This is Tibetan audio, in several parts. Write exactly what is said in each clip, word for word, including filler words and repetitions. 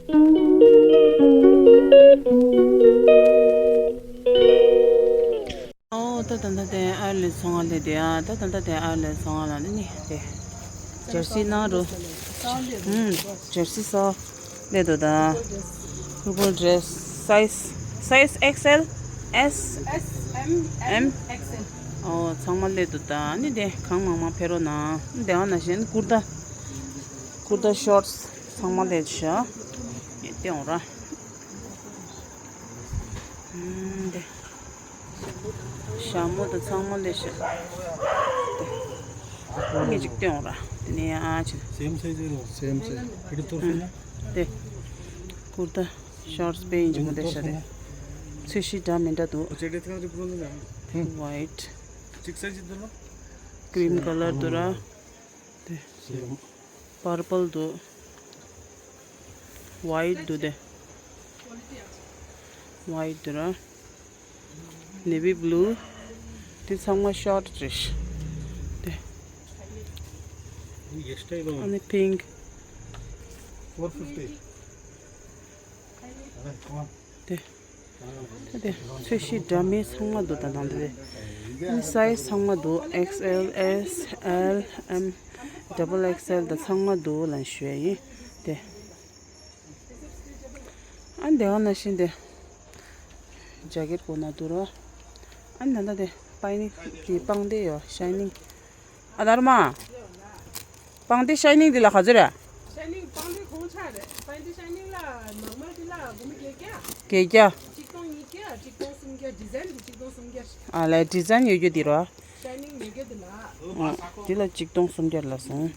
ཨོ་ད་ད་ད་དེ་ཨར་ལས་ཚོང་ང་ལས་དེ་ཨ་ད་ད་ད་དེ་ཨར་ལས་ཚོང་ང་ལ་ནི་ནི་དེ་ཇར་སི་ནང་རུ། ཨུམ། ཇར་སི་སོ་ལས་དོ་ད། ཕུར་པལ་ཌེ་རེ་སི་སའི་ཛི་སའི་ཛི་ཨེག་སི་ཨེལ། ཨེས། ཨེམ། ཨོ་ཚང་མ་ལས་དོ་ད་ནི་དེ་གང་མང་མང་ཕེ་རོ་ན་དེ་ཨ་ན་ཞེན་ཀུར་ཏ། ཀུར་ཏ་ཤོར་ཊི་ཚང་མ་ལས་ཤ། ཡེ་ཏེ་འོང་ར། ཨུམ། དེ། ཞྭ་མོ་དང་ཚང་མ་ལས་ཤ། དེ། ངེད་ཅིག་ཏེ་འོང་ར། དེ་ནས་ཨ་ཅི། སེམ་སེ་ཟེར་རོ། སེམ་སེ། ཨུམ། དེ། ཀུར་ཏ་ཤོར་ཊི་པེ་ཡིན་ཅི་མོ་དེ་ཤ་དེ། ཚོས་གཞི་འདྲ་མི་འདྲ་འདུག་ཝའིཊ། ཀྲིམ་ཀ་ལར་འདུག་ར། དེ། པར་པལ་འདུག་ཝའིཊ་འདུག་དེ། ཝའིཊ་འདུག་ར། ནེ་ཝི་བྷུ་ལུ། དེ་ཚང་མ་ཤོར་ཊི་རེད། དེ། ཨ་ནི་པིང་ཀི། Four fifty. དེ། ད་དེ་ཚོས་གཞི་འདྲ་མིན་ཚང་མ་འདུག་ད་དང་དེ་རེད། ཨ་ནི་སའི་ཛི་ཚང་མ་འདུག་ཨེག་སི་ཨེལ། ཨེས། ཨེལ། ཨེམ། ཌབ་བལ་ཨེག་སི་ཨེལ་དང་ཚང་མ་འདུག་ལབ་ཞུ་ཡ་ཡིན། དེ། ཨ་ནི་དེ་ག་ནང་བཞིན་དེ། ཇེ་ཀེཊ་གོ་ན་འདུག་རོ། ཨ་ནི་ད་ལྟ་དེ་པའི་ནི་དེ་པང་དེ་ཡོད་ཤའི་ནིང་། ཨ་དར་མ། པང་དེ་ཤའི་ནིང་དེ་ལ་ག་ཚོད་རེད། ཤའི་ནིང་པང་དེ་གོང་ཆ་རེད། པང་དེ་ཤའི་ནིང་ལ་ནོར་མལ་དེ་ལ་སྒོར་མོ་བརྒྱད་བརྒྱ། བརྒྱད་བརྒྱ། གཅིག་སྟོང་གཉིས་བརྒྱ། གཅིག་སྟོང་གསུམ་བརྒྱ། ཌི་ཛའིན་དེ་གཅིག་སྟོང་གསུམ་བརྒྱ། ཨ་ལས་ཌི་ཛའིན་ཡོད་རྒྱུ་དེ་རོ། ཤའི་ནིང་ཡོད་རྒྱུ་དེ་ལ། ཨ། དེ་ལ་གཅིག་སྟོང་སུམ་བརྒྱ་ལ་སོང་།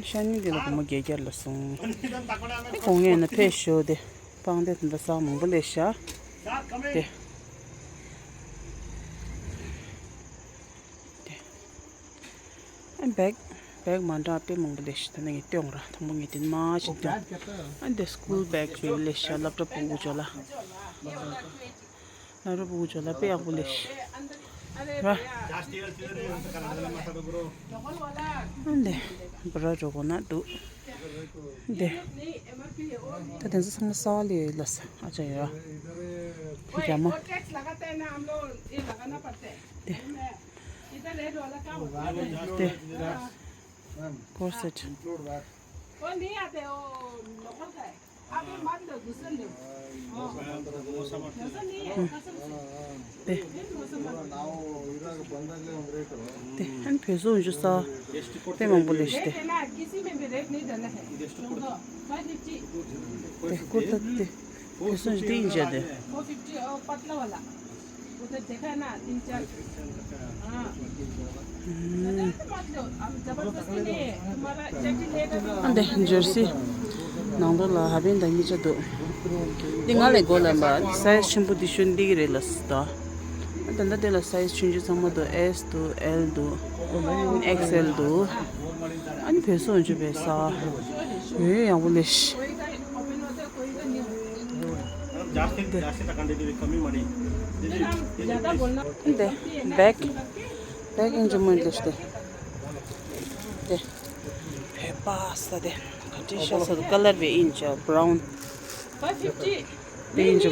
ཤའི་ནིང་དེ་ལ་སྒོར་མོ་བརྒྱད་བརྒྱ་ལ་སོང་། ཨེ་གོང་ངས་ན་ཕེབས་ཤོག་དེ། པང་དེ་དེ་འདྲ་ས་མང་པོ་ལས་ཤ། དེ། དེ། ཨ་བེག་བེག་མ་འདྲ་དཔེ་མང་པོ་ལས་ཤ། ད་ནི་ངས་སྟོན་ར། དང་པོ་ངས་དེ་མ་ཞིག་སྟོན། ཨ་འདི་སྐུལ་བེག་ཞིག་ལས་ཤ། སློབ་གྲྭ་ཕྲུ་གུ་ཚོ་ལ། སློབ་གྲྭ་ཕྲུ་གུ་ཚོ་ལ་དཔེ་ཡག་པོ་ལས་ཤ། ར། ཨ་འདི་བ་ར་འགྲོ་གོ་ན་འདུག་དེ། ད་དེ་ཚོ་ཚང་མ་གསར་པ་ལས་ལ་ས་ཨ་ཅག་ཡོད། རྒྱ་མ། དེ། དེ། ཀོར་སེཊ། དེ། དེ། ཨན་བོད་སོག་འཇུ་ས། དཔེ་མང་པོ་ལས་ཤི་དེ། དེ་ཀུར་ཏ་དེ། བོད་སོག་འཇུ་དེ་ཡིན་བྱས་དེ། ཨ་འདི་ཇར་སི། ནང་དོན་ལ་ཧ་པན་དང་གཉིས་ཆ་འདུག་འདི་ང་ལས་གོ་ལ་འབའ་སའི་ཛི་ཆེན་པོ་འདི་ཤོད་འདི་གི་རེད་ལ་སི་ད། ད་ལྟ་འདི་ལ་སའི་ཛི་ཆུང་ཆུང་ཚང་མ་འདུག་ཨེས་འདུག་ཨེལ་འདུག་ཨེག་སི་ཨེལ་འདུག་ཨ་ནི་བོད་སོག་འཇུ་བའི་ས། ཡོད་ཡག་པོ་ལས་ཤི། འདི་བེག་བེག་ཨིན་ཇི་མོ་ལས་ཤི་དེ། དེ། བོད་པ་ས་དེ། ག་འདྲའི་ཤ་ཚ་དུ་ཀ་ལར་བའི་ཨིན་ཅ་བྷ་རའུན། དེ་ཨིན་ཅ།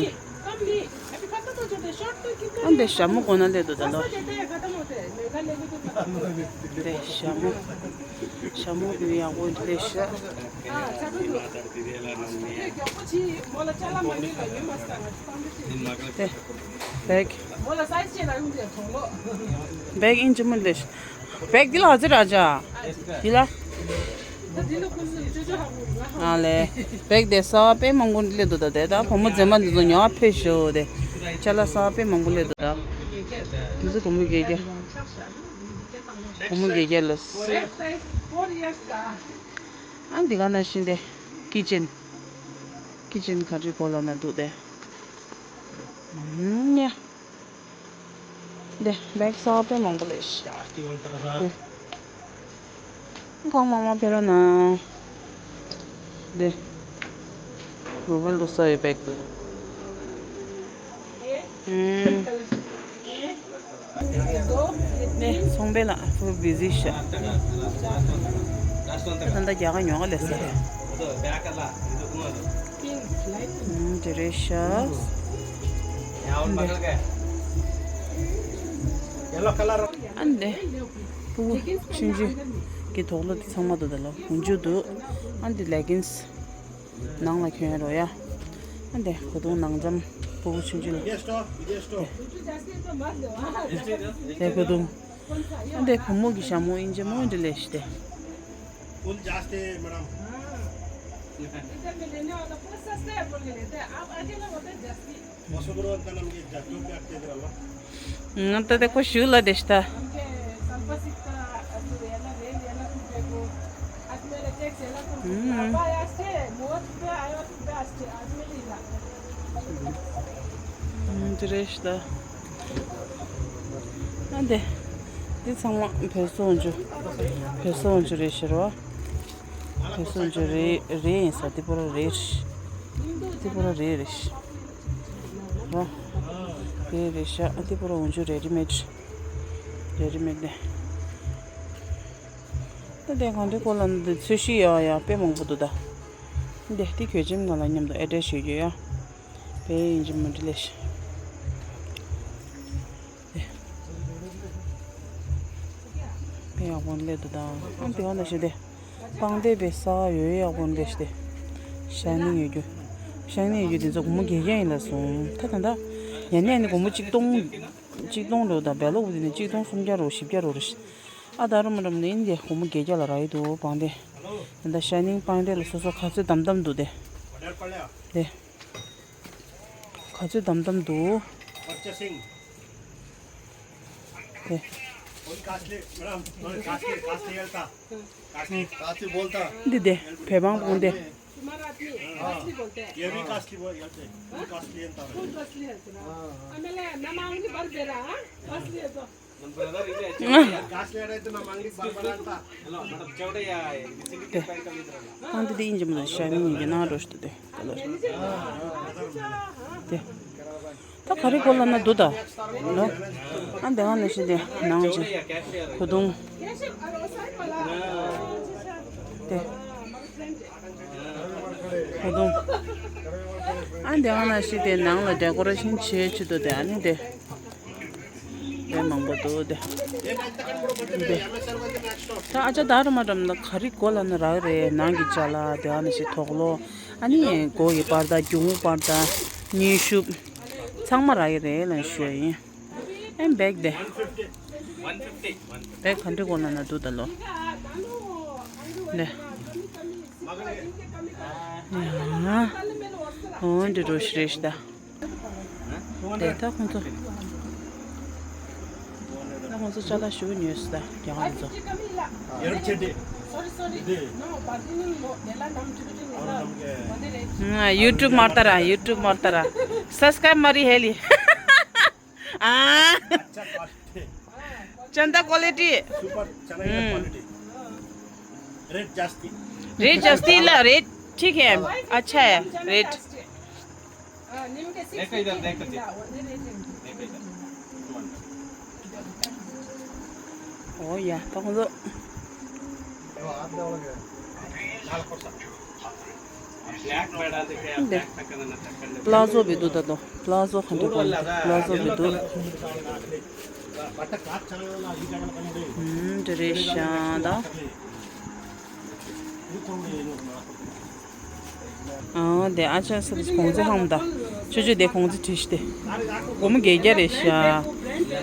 ཨ་འདི་ཞྭ་མོ་གོ་ན་ལེ་དུ་ད་ལོ། འདི་ཞྭ་མོ། ཞྭ་མོ་གི་ཡག་པོ་འདི་ལེ་ཤ། དེ། བེག་བེག་ཨིན་ཅི་མོ་ལེ་ཤ། བེག་འདི་ལ་ཧ་ཙི་ར་ཅ། འདི་ལ། ཨ་ལེ། བེག་དེ་གསར་པ་དཔེ་མང་པོ་སླེབས་འདུག་ད་དེ་ད་བུ་མོ་མཛེས་མ་འདི་ཚོ་ཉོ་བ་ཕེབས་ཤོག་དེ། ཅ་ལག་གསར་པ་དཔེ་མང་པོ་སླེབས་འདུག་ད། འདི་ཚོ་སྒོར་མོ་བརྒྱད་བརྒྱ། སྒོར་མོ་བརྒྱད་བརྒྱ་ལ། ཨ་འདི་ག་ནང་བཞིན་དེ། ཀི་ཅན། ཀི་ཅན་ག་འདྲའི་གོ་ལ་ན་འདུག་དེ། ཨུམ་ཉ། འདི་བེག་གསར་པ་དཔེ་མང་པོ་སླེབས་ཤག་གང་མང་མང་ཕེ་ར་ན། འདི་རུ་བལ་དུ་ས་ཡོད་བེག་དུ། ཨུམ། ནས་ཚོང་པའི་ལ་ཕུ་བི་ཟི་ཤག་ད་ལྟ་རྒྱ་གར་ཉོ་ག་ལས་ས་རེད། འདི་རེད་ཤག་ཨ་འདི་ཕྲུ་གུ་ཆུང་ཆུང་གི་དོག་ལོ་དེ་ཚང་མ་འདུག་ད་ལོ་འོན་ཆུ་འདུག་ཨ་འདི་ལེ་གིན་སི། ནང་ལ་གྱོན་རོ་ཡ། ཨ་འདི་གོས་ཐུང་ནང་འཇམ་ཕྲུ་གུ་ཆུང་ཆུང་ལ། དེ་གོས་ཐུང་། ཨ་འདི་བུ་མོ་གི་ཞྭ་མོ་ཨིན་ཇི་མོ་འདི་ལས་ཤི་དེ། फुल जास्ती है मैडम। इधर में लेने वाला पूरा सस्ता है बोल के लेते हैं, आप अकेला होते हैं जास्ती। ಹೊಸಬ್ರು ಅಂತ ನಮ್ಗೆ ಜಾಸ್ತಿ ಆಗ್ತಿದ್ರಲ್ಲ। ꯎꯝ, ꯇ་ꯇ་ꯀꯣ་ཤུ་ལ་ꯗེ་ཤ་ཏ། ಸ್ವಲ್ಪ ಸಿಕ್ಕ ಅದು ಎಲ್ಲ ರೇಂಜ್ ಎಲ್ಲ ಕೊಡ್ಬೇಕು, ಆದ್ಮೇಲೆ ಚೆಕ್ಸ್ ಎಲ್ಲ ಕೊಡ್ಬೇಕು. ಹ್ಮ್. ಅಪಾಯ ಅಷ್ಟೇ, ಮೂವತ್ತು ರೂಪಾಯಿ, ಐವತ್ತು ರೂಪಾಯಿ ಅಷ್ಟೇ, ಆದ್ಮೇಲೆ ಇಲ್ಲ. ཨུམ། འདི་རེད་ཤག་ད། ཨ་འདི། འདི་ཚང་མ་བོད་སོ་འཇུ། བོད་སོ་འཇུ་རེད་ཤག་རོ། བོད་སོ་འཇུ་རེད་རེད་ཡིན་ས་འདི་པོ་ར་རེད། འདི་པོ་ར་རེད་རེད་ཤག་རོ། རེད་རེད་ཤག་འདི་པོ་ར་འཇུ་རེ་ཌི་མེད། རེ་ཌི་མེད་ནས། ད་དེ་གང་འདྲའི་སྐོར་ལ་འདི་ཚོས་གཞི་ཡག་ཡག་དཔེ་མང་པོ་འདུག་ད། འདི་དེ་གྱོད་ཆེན་ནང་ལ་མཉམ་དུ་ཨེ་ཌི་རེ་སི་ཞུ་རྒྱུ་ཡ། བས་ཡིན་གྱི་མི་འགྲིག་ལེ་ཤི། དེ་དཔེ་ཡག་པོ་སླེབས་འདུག་ད། ཨ་དེ་བ་ན་ཞུ་དེ། པང་གདན་པའི་ས་ཡོད་ཡག་པོ་འདྲ་ཞིག་དེ། ཤའི་ནིང་ཡོད་རྒྱུ། ཤའི་ནིང་ཡོད་རྒྱུ་དེ་ཚོ་སྒོར་མོ་བརྒྱད་བརྒྱ་ཡིན་ལ་སོང་ད་ད་ད། ཡ་ནས་ནི་སྒོར་མོ་གཅིག་སྟོང་། གཅིག་སྟོང་རེད་ད་བེ་ལོག་དེ་ནི་གཅིག་སྟོང་སུམ་བརྒྱ་རེད་བཞི་བརྒྱ་རེད་ཤི། ཨ་ད་རུ་མ་རུ་མ་ནི་འདི་སྒོར་མོ་བརྒྱད་བརྒྱ་ལ་རག་ཡི་འདུག་པང་གདན། ད་ཤའི་ནིང་པང་གདན་ལ་སོ་སོ་ག་ཚོད་དམ་དམ་འདུག་དེ། དེ། ག་ཚོད་དམ་དམ་འདུག་དེ། कौन कास्टली मैडम? कौन कास्टली, कास्टली हेल्थ था? कास्टली, कास्टली बोलता। འདི་དེ་བོད་པང་པང་དེ། तुम्हारा आदमी असली बोलते हैं। ये भी कास्टली बोल, बोलते हैं। कास्टली हेल्थ था। फुल असली हेल्थ ना। आम्हाला ना मागणी भर बेरा, असली हेल्थ। कास्टली हेल्थ ना मागणी भर बेरा था। हेलो मैडम, चौड़े या सिंडिकेट बैंक का मित्र ना। ཨང་འདི་དེ་ཨིན་ཇི་མོ་ལ་ཤ་མི་ཉིན་གྱི་ནང་རོ་ཤི་དེ་དེ་ལ་རེད། དེ། ད་ག་རེ་གོ་ལ་ན་འདུག་ད། ལོ། ཨ་འདི་ག་ནས་ཤི་དེ་ནང་ཅི། གོ་དུང་། དེ། གོ་དུང་། ཨ་འདི་ག་ནས་ཤི་དེ་ནང་ལ་ཌེ་ཀོ་རེ་ཤན་བྱེད་ཆུ་དུ་དེ་ཨ་ནི་དེ། དེ་མང་པོ་འདུག་དེ། དེ། ད་ཨ་ཅག་ད་རུ་མ་འགྲམ་ལ་ག་རེ་གོ་ལ་ན་རག་རེད་ནང་གི་ཅ་ལག་དེ་ཨ་ནི་ཤི་དོག་ལོ། ཨ་ནི་སྒོ་ཡི་པར་ད་རྒྱུ་བོ་པར་ད་མཉེན་ཤུབས། ཚང་མ་རག་གི་རེད་ལབ་ཞུ་ཡ་ཡིན། ཨེ་བེག་དེ། བེག་ག་འདྲ་གོ་ན་ན་འདུག་ད་ལོ། ནེ། ཡ། འོ་འདི་འགྲོ་ཤི་རེ་ཤི་ད། དེ་ད་ཁོང་ཚོ། ད་ཁོང་ཚོ་ཅ་ལག་ཞུ་ཉོས་སི་ད་རྒྱ་གར་ཚོ། ཡུ་ཊུབ་མར་ཏར་ཡུ་ཊུབ་མར་ཏར་སབ་སི་ཀ་རའིབ་མ་རི་ཧེ་ལི། ཨ། चंदा क्वालिटी। सुपर चना की क्वालिटी। रेट जास्ती। रेट जास्ती ला, रेट ठीक है, अच्छा है रेट। देखो इधर, देखो जी। देखो इधर। ओ या, तो हम तो। ब्लैक बैड आ देखिए, आप ब्लैक तक करना, तक करना। प्लाजो भी दो, दो, दो। प्लाजो खंडे बोल, प्लाजो भी दो। हम्म, ड्रेस शानदार। ཨ་དེ་ཨ་ཅག་སི་རིས་གོང་ཚད་ཧང་མ་ད། ཆུ་ཆུ་དེ་གོང་ཚད་བྲིས་ཏེ། སྒོར་མོ་བརྒྱད་བརྒྱ་རེད་ཤག་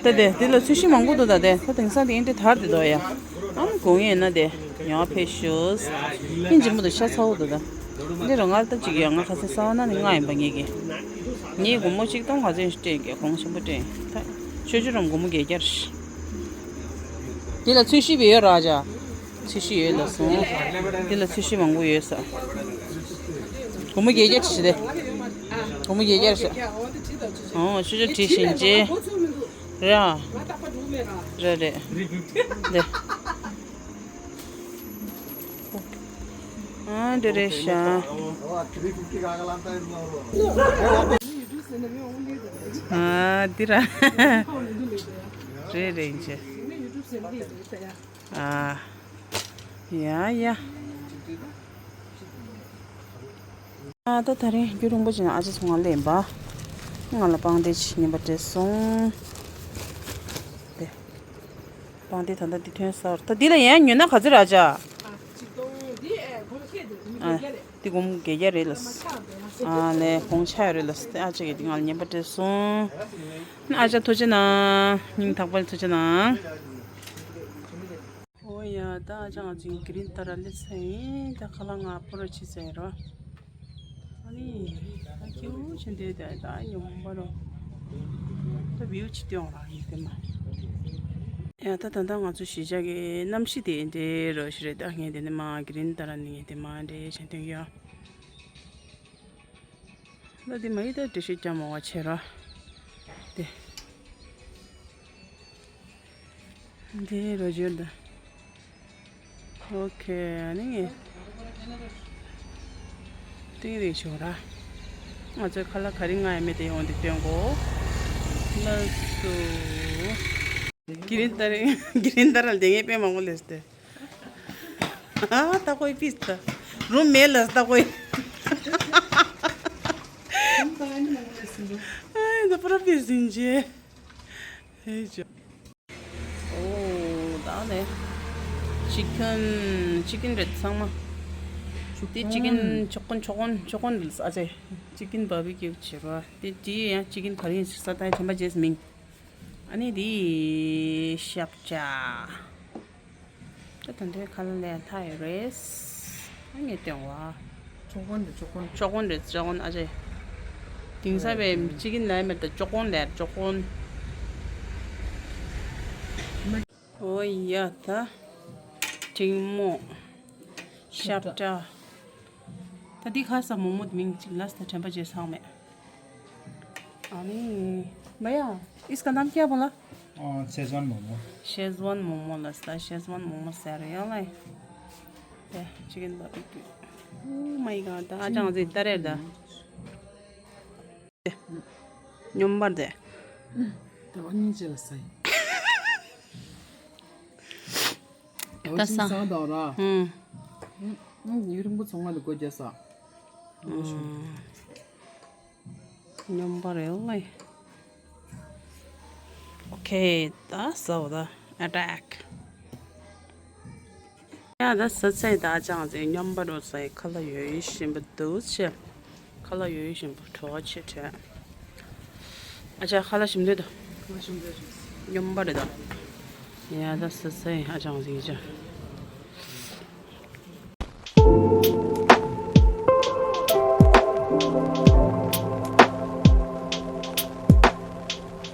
ད་དེ་དེ་ལ་ཚོས་གཞི་མང་པོ་འདུག་ད་དེ་ད་དེང་སང་དེ་ཨིན་དྲི་དར་དེ་འདུག་ཡ། ཨམ་གོང་ཡིན་ན་དེ་ཡང་ཕེ་ཤོས། ཨིན་ཇི་མོ་དུ་ཤ་ཚ་བོ་འདུག་ད། འདི་རུ་ང་ལྟ་ཅིག་ཡ་ང་ཁ་སེ་ས་བ་ན་ནི་ང་ཡིན་པ་ངེད་ཀྱི། ངའི་སྒོར་མོ་གཅིག་སྟོང་ག་ཚོད་སྤྲད་ཀྱི་གོང་ཆེན་པོ་སྤྲད་ད། ཆུ་ཆུ་རམ་སྒོར་མོ་བརྒྱད་བརྒྱ་རེད། དེ་ལ་ཚོས་གཞི་བས་ཡོད་ར་ཅག་ཚོས་གཞི་ཡོད་ལ་སོང་། འདི་ལ་ཚོས་གཞི་མང་པོ་ཡོད་ས། སྒོར་མོ་བརྒྱད་བརྒྱ་བྲིས་ཏེ། སྒོར་མོ་བརྒྱད་བརྒྱ་རེད་ཤག་ཨོ་ཆུ་ཆུ་བྲིས་ཤིང་རྗེས། ར། ར་རེད། འདི། ཨ་འདི་རེད་ཤག་ཨ་འདི་ར། རེད་རེད་ཅེ། ཨ། ཡ་ཡ། ཨ་ད་ད་རིང་རྒྱུན་རིང་པོ་ཅིག་ནང་ཨ་ཅག་ཚོ་ང་སླེབས་པ། ང་ལ་པང་གདན་ཅིག་རྙིང་པ་སྤྲད་སོང་། དེ། པང་གདན་ད་ལྟ་འདི་ཐོན་སོང་། ད་འདི་ལ་ཡང་ཉོས་ན་ག་ཚོད་རེད་ཨ་ཅག་ཨ། འདི་སྒོར་མོ་བརྒྱད་བརྒྱ་རེད་ལ། ཨ་ལས་གོང་ཆག་ཡོད་རེད་ལ། ཨ་ཅག་གིས་འདི་ང་ལ་རྙིང་པ་སྤྲད་སོང་། ཨ་ཅག་ཐུགས་རྗེ་གནང་། སྙིང་ཐག་པ་ནས་ཐུགས་རྗེ་གནང་། ཨོ་ཡ། ད་ཨ་ཅག་ང་ཚོ་གི་རིན་ལྟར་སླེབས་ཚར་ཡིན། ད་ཁ་ལག་ང་ཕོ་རོ་ཕྱི་ཚར་ཡིན་རོ། ཨ་ནི། ད་སྐྱིད་པོ་བྱས་འདུག་ད་ད་ཉོན་པ་རོ། ད་བིའུ་ཅིག་སྟོན་ར་ཡིན་དེ་མ། ཡ་ད་ད་ད་ང་ཚོ་གཞིས་ཆགས་ཀྱི་གནམ་གཤིས་དེ་འདྲའི་རོ་ཞིག་རེད། ད་ངས་དེ་ནས་མ་གི་རིན་ལྟར་ནི་ངས་དེ་མ་འདྲའི་བྱས་སྟོན་ཡོད། ད་དེ་མ་ཡི་ད་འགྲེལ་བཤད་རྒྱག་མང་བ་བྱེད་ར། དེ། འདི་རོ་བསྒྱུར་ད། ཨོ་ཁེ། ཨ་ནི་ངས་ཏིང་རེ་ཞོག་ར། ང་ཚོའི་ཁ་ལག་ག་རེ་མངགས་ཡོད་མེད་དེ་ཡོང་དེ་སྟོན་གོ། ལགས་སོ། གི་རིན་ལྟར་གི་རིན་ལྟར་ལ་དེ་ངས་དཔེ་མང་པོ་ལས་ཏེ། ཨ་ད་ཀོའི་པིས་ད། རུམ་མེད་ལ་ད་ཀོའི། ཨ་ད་པུ་ར་པིས་ཟིན་ཅེ། ཨོ། ད་ནས་ཅི་ཀན། ཅི་ཀན་རེད་ཚང་མ། དེ་ཅི་ཀན་ཅོ་ཀོན་ཅོ་ཀོན་ཅོ་ཀོན་རེད་ཨ་ཅེ། ཅི་ཀན་བར་བི་ཀིའུ་བྱེད་རོ། དེ་དེ་ཡང་ཅི་ཀན་ག་རེ་ཡིན་ཟེར་ས་ད་དྲན་པ་བརྗེད་མིན། ཨ་ནི་དེ་ཤབ་ཅ། ད་ད་འདྲའི་ཁ་ལག་ལས་ཐ་ཡོད་རེད། ཨ་ངས་སྟོན་བ། ཅོ་ཀོན་རེད་ཅོ་ཀོན། ཅོ་ཀོན་རེད་ཅོ་ཀོན་ཨ་ཅེ། དེང་སང་བའི་ཅི་ཀན་ལས་མེད་ད་ཅོ་ཀོན་ལས་ཅོ་ཀོན། ཨོ་ཡ་ད། ཐིང་མོ། ཤབ་ཏྲ། ད་འདི་ཁ་ས་མོག་མོག་མིང་གཅིག་ལ་ས་དྲན་པ་བརྗེད་སོང་མེད། ཨ་ནི། भैया, इसका नाम क्या बोला? ཨ། ཤེ་ཟན་མོག་མོག་ཤེ་ཟན་མོག་མོག་ལ་ས་ཤེ་ཟན་མོག་མོག་ཟེར་ཡོད་ལ། དེ་ཅི་ཀན་བར་བི་ཀིའུ། Oh my god. ད་ཨ་ཅག་ཟིག་ལྟ་རེད་ད། སྙོམས་པར་དེ། ད་བ་གཉིས་བྱས་ལ་ས་ཡིན། ད་ད་ས། ས་དང་ར། ཧུམ། ཡུན་རིང་པོ་ཚོང་ང་ལ་སྒོ་རྒྱག་ས། སྙོམས་པར་རེད་ལེ། ཨོ་ཁེ། ད་ས་བ་ད་ཨ་ཊེག་ཡ་ད་ས་ཚད་ད་ཅང་ཟེ་སྙོམས་པ་རོ་ས་ཡི་ཁ་ལག་ཡོད་ཡོད་བཞིན་པ་འདུག་ཆེ། ཁ་ལག་ཡོད་ཡོད་བཞིན་པ་བྲོ་བ་ཆེ་དྲན། ཨ་ཅག་ཁ་ལག་ཞིམ་འདོད་དོ། སྙོམས་པ་རེད་དོ། ཡ་ད་ས་ཚད་ཨ་ཅང་ཟེ་ཡི་ཅག